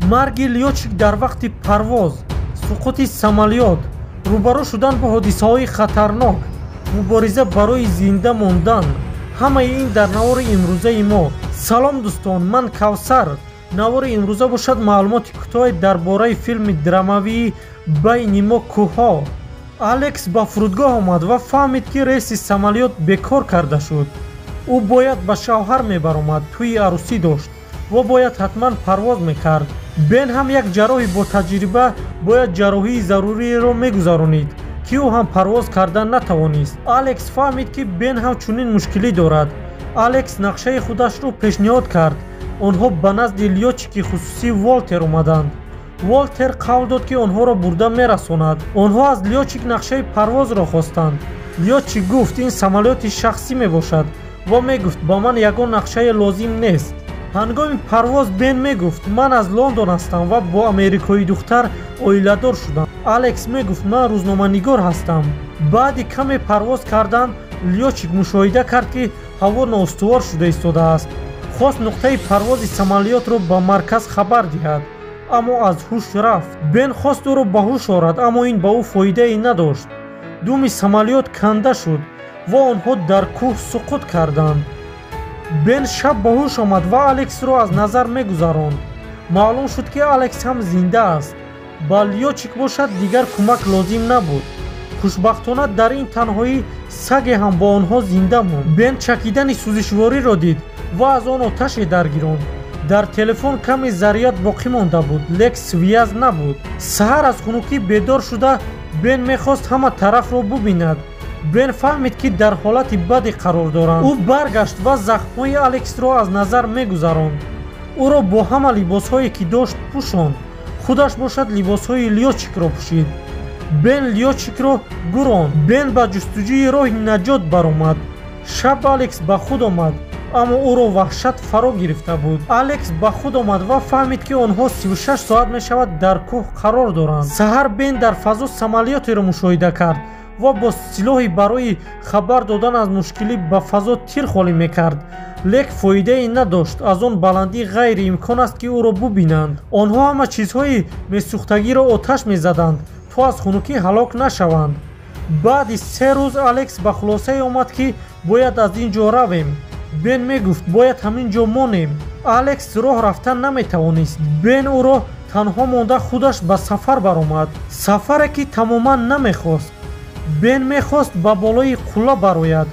Марги лётчик дар вақти парвоз, суқути самолёт, рӯбарӯ шудан бо ҳодисаҳои хатарнок, мубориза барои зинда мондан — ҳамаи ин дар навори имрӯзаи мо. Салом, дӯстон, ман Кавсар. Навори имрӯза бошад маълумоти кӯтоҳе дар бораи филми драмавии «Байни мо кӯҳҳо». Алекс ба фурудгоҳ омад ва фаҳмид, ки рейси самолёт бекор карда шуд. Ӯ бояд ба шавҳар мебаромад, тӯи арӯсӣ дошт ва бояд ҳатман парвоз мекард. Бен ҳам як ҷарроҳи ботаҷриба бояд ҷарроҳии заруриро мегузаронид, ки ӯ ҳам парвоз кардан натавонист. Алекс фаҳмид, ки Бен ҳам чунин мушкилӣ дорад. Алекс нақшаи худашро пешниҳод кард. Онҳо ба назди лётчики хусусӣ Волтер омаданд. Волтер қавл дод, ки онҳоро бурда мерасонад. Онҳо аз лётчик нақшаи парвозро хостанд. Лётчик гуфт, ин самолёти шахсӣ мебошад, ва мегуфт, ба ман ягон нақшае лозим нест. Ҳангоми парвоз Бен мегуфт, ман аз Лондон ҳастам ва бо америкоӣ духтар оиладор шудам. Алекс мегуфт, ман рӯзноманигор ҳастам. Баъди каме парвоз кардан лётчик мушоҳида кард, ки ҳаво ноустувор шуда истодааст. Хост нуқтаи парвози самолётро ба марказ хабар диҳад, аммо аз ҳуш рафт. Бен хост ӯро ба ҳуш орад, аммо ин ба ӯ фоидае надошт. Думи самолёт канда шуд ва онҳо дар кӯҳ суқут карданд. Бен шаб ба ҳуш омад ва Алексро аз назар мегузаронд. Маълум шуд, ки Алекс ҳам зинда аст. Ба лётчик бошад дигар кӯмак лозим набуд. Хушбахтона, дар ин танҳоӣ саге ҳам бо онҳо зинда монд. Бен чакидани сӯзишвориро дид ва аз он оташе даргиронд. Дар телефон каме заряд боқӣ монда буд, лек связь набуд. Саҳар аз хунукӣ бедор шуда, Бен мехост ҳама тарафро бубинад. Бен фаҳмид, ки дар ҳолати баде қарор доранд. Ӯ баргашт ва захмҳои Алексро аз назар мегузаронд. Ӯро бо ҳама либосҳое, ки дошт, пӯшонд. Худаш бошад либосҳои лётчикро пӯшид. Бен лётчикро гуронд. Бен ба ҷустуҷӯи роҳи наҷот баромад. Шаб Алекс ба худ омад, аммо ӯро ваҳшат фаро гирифта буд. Алекс ба худ омад ва фаҳмид, ки онҳо 36 соат мешавад дар кӯҳ қарор доранд. Саҳар Бен дар фазо самолётеро мушоҳида кард ва бо силоҳи барои хабар додан аз мушкилӣ ба фазо тир холӣ мекард, лек фоидае надошт. Аз он баландӣ ғайриимкон аст, ки ӯро бубинанд. Онҳо ҳама чизҳои месӯхтагиро оташ мезаданд, то аз хунукӣ ҳалок нашаванд. Баъди 3 рӯз Алекс ба хулосае омад, ки бояд аз ин ҷо равем. Бен мегуфт, бояд ҳамин ҷо монем. Алекс роҳ рафтан наметавонист. Бен ӯро танҳо монда, худаш ба сафар баромад, сафаре, ки тамоман намехост. Бен мехост ба болои қулла барояд.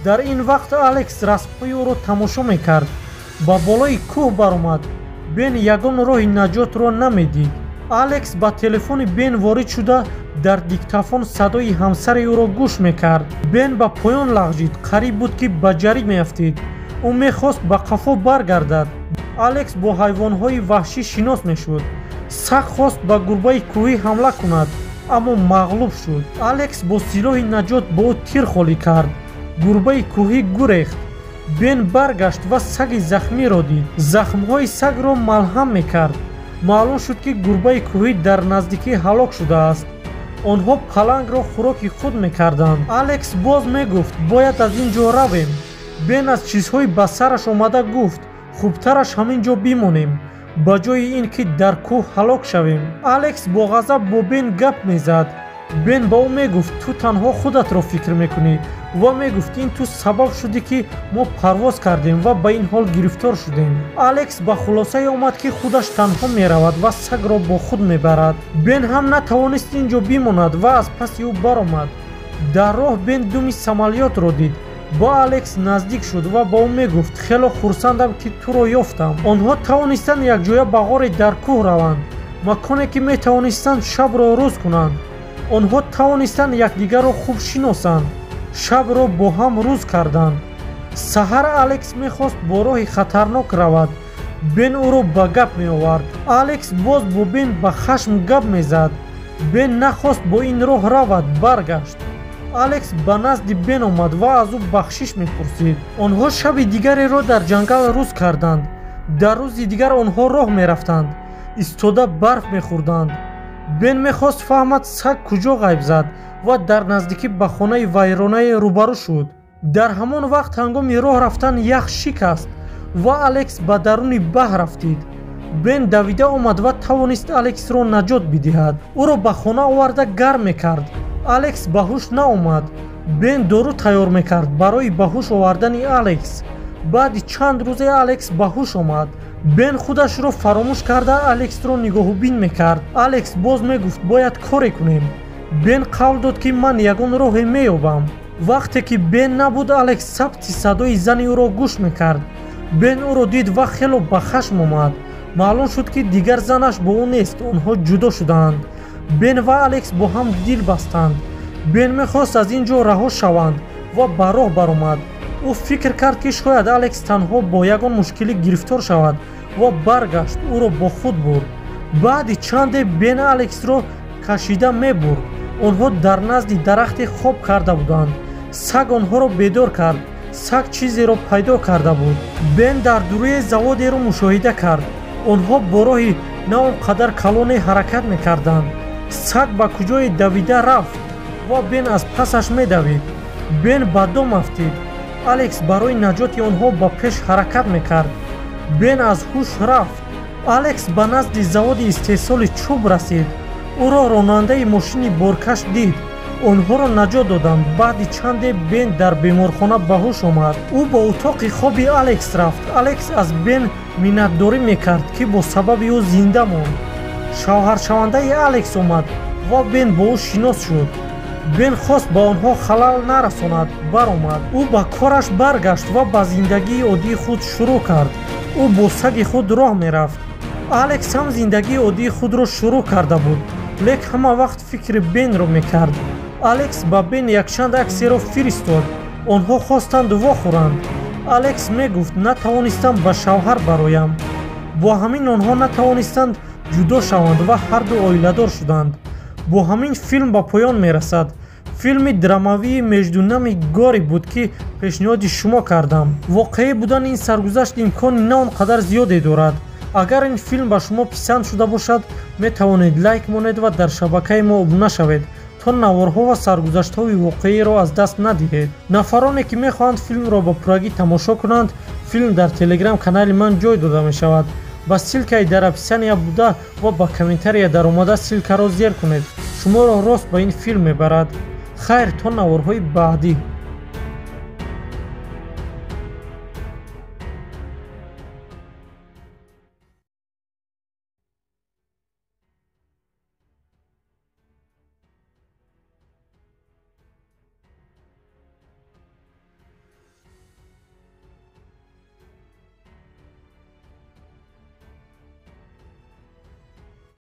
Дар ин вақт Алекс расмҳои ӯро тамошо мекард. Ба болои кӯҳ баромад. Бен ягон роҳи наҷотро намедид. Алекс ба телефони Бен ворид шуда, дар диктофон садои ҳамсари ӯро гӯш мекард. Бен ба поён лағжид, қариб буд, ки ба ҷарӣ меафтид. Ӯ мехост ба қафо баргардад. Алекс бо ҳайвонҳои ваҳшӣ шинос мешуд. Саг хост ба гурбаи кӯҳӣ ҳамла кунад, аммо мағлуб шуд. Алекс бо силоҳи наҷот бо ӯ тир холӣ кард. Гурбаи кӯҳӣ гурехт. Бен баргашт ва саги захмиро дид. Захмҳои сагро малҳам мекард. Маълум шуд, ки гурбаи кӯҳӣ дар наздикӣ ҳалок шудааст. Онҳо палангро хӯроки худ мекарданд. Алекс боз мегуфт, бояд аз ин ҷо равем. Бен аз чизҳои ба сараш омада гуфт, хубтараш ҳамин ҷо бимонем, ба ҷои ин ки дар кӯҳ ҳалок шавем. Алекс бо ғазаб бо Бен гап мезад. Бен ба ӯ мегуфт, ту танҳо худатро фикр мекунӣ, ва мегуфт, ин ту сабаб шудӣ, ки мо парвоз кардем ва ба ин ҳол гирифтор шудем. Алекс ба хулосае омад, ки худаш танҳо меравад ва сагро бо худ мебарад. Бен ҳам натавонист ин ҷо бимонад ва аз паси ӯ баромад. Дар роҳ Бен думи самолётро дид. Ба Алекс наздик шуд ва ба ӯ мегуфт, хело хурсандам, ки туро ёфтам. Онҳо тавонистанд якҷоя ба ғоре дар кӯҳ раванд, маконе, ки метавонистанд шабро рӯз кунанд. Онҳо тавонистанд якдигарро хуб шиносанд, шабро бо ҳам рӯз карданд. Саҳар Алекс мехост бо роҳи хатарнок равад. Бен ӯро ба гап меовард. Алекс боз бо Бен ба хашм гап мезад. Бен нахост бо ин роҳ равад, баргашт. Алекс ба назди Бен омад ва аз ӯ бахшиш мепурсид. Онҳо шаби дигареро дар ҷангал рӯз карданд. Дар рӯзи дигар онҳо роҳ мерафтанд, истода барф мехӯрданд. Бен мехост фаҳмад, саг куҷо ғайб зад, ва дар наздикӣ ба хонаи вайронае рӯбарӯ шуд. Дар ҳамон вақт ҳангоми роҳ рафтан ях шикаст ва Алекс ба даруни баҳр афтид. Бен давида омад ва тавонист Алексро наҷот бидиҳад. Ӯро ба хона оварда гарм мекард. Алекс ба ҳуш наомад. Бен дору тайёр мекард барои ба ҳуш овардани Алекс. Баъди чанд рӯзе Алекс ба ҳуш омад. Бен худашро фаромӯш карда Алексро нигоҳубин мекард. Алекс боз мегуфт: бояд коре кунем. Бен қавл дод, ки ман ягон роҳе меёбам. Вақте ки Бен набуд, Алекс сабти садои зани ӯро гӯш мекард. Бен ӯро дид ва хело ба хашм омад. Маълум шуд, ки дигар занаш бо ӯ нест, онҳо ҷудо шудаанд. Бен ва Алекс бо ҳам дил бастанд. Бен мехост аз ин ҷо раҳо шаванд ва ба роҳ баромад. Ӯ фикр кард, ки шояд Алекс танҳо бо ягон мушкилӣ гирифтор шавад ва баргашт, ӯро бо худ бурд. Баъди чанде Бен Алексро кашида мебурд. Онҳо дар назди дарахте хоб карда буданд. Саг онҳоро бедор кард. Саг чизеро пайдо карда буд. Бен дар дурӯи заводеро мушоҳида кард. Онҳо бо роҳи на он қадар калоне ҳаракат мекарданд. Саг ба куҷое давида рафт ва Бен аз пасаш медавид. Бен ба дом афтид. Алекс барои наҷоти онҳо ба пеш ҳаракат мекард. Бен аз ҳуш рафт. Алекс ба назди заводи истеҳсоли чӯб расид. Ӯро ронандаи мошини боркаш дид. Онҳоро наҷот доданд. Баъди чанде Бен дар беморхона ба ҳуш омад. Ӯ ба утоқи хоби Алекс рафт. Алекс аз Бен миннатдорӣ мекард, ки бо сабаби ӯ зинда монд. Шавҳаршавандаи Алекс омад ва Бен бо ӯ шинос шуд. Бен хост ба онҳо халал нарасонад, баромад. Ӯ ба кораш баргашт ва ба зиндагии оддии худ шурӯъ кард. Ӯ бо саги худ роҳ мерафт. Алекс ҳам зиндагии оддии худро шурӯъ карда буд, лек ҳама вақт фикри Бенро мекард. Алекс ба Бен якчанд аксеро фиристод. Онҳо хостанд вохӯранд. Алекс мегуфт: натавонистам ба шавҳар бароям. Бо ҳамин онҳо натавонистанд ҷудо шаванд ва ҳарду оиладор шуданд. Бо ҳамин филм ба поён мерасад. Филми драмавии «Между нами горы» буд, ки пешниҳоди шумо кардам. Воқеӣ будани ин саргузашт имкони на он қадар зиёде дорад. Агар ин филм ба шумо писанд шуда бошад, метавонед лайк монед ва дар шабакаи мо обуна шавед, то наворҳо ва саргузаштҳои воқеиро аз даст надиҳед. Нафароне ки мехоҳанд филмро ба пуррагӣ тамошо кунанд, филм дар телеграм канали ман ҷой дода мешавад. Ба ссылка и дар описания буда ва ба комментария даромада ссылка ро зер кунед, шуморо рост ба ин филм мебарад. Хайр, то наворҳои баъдӣ.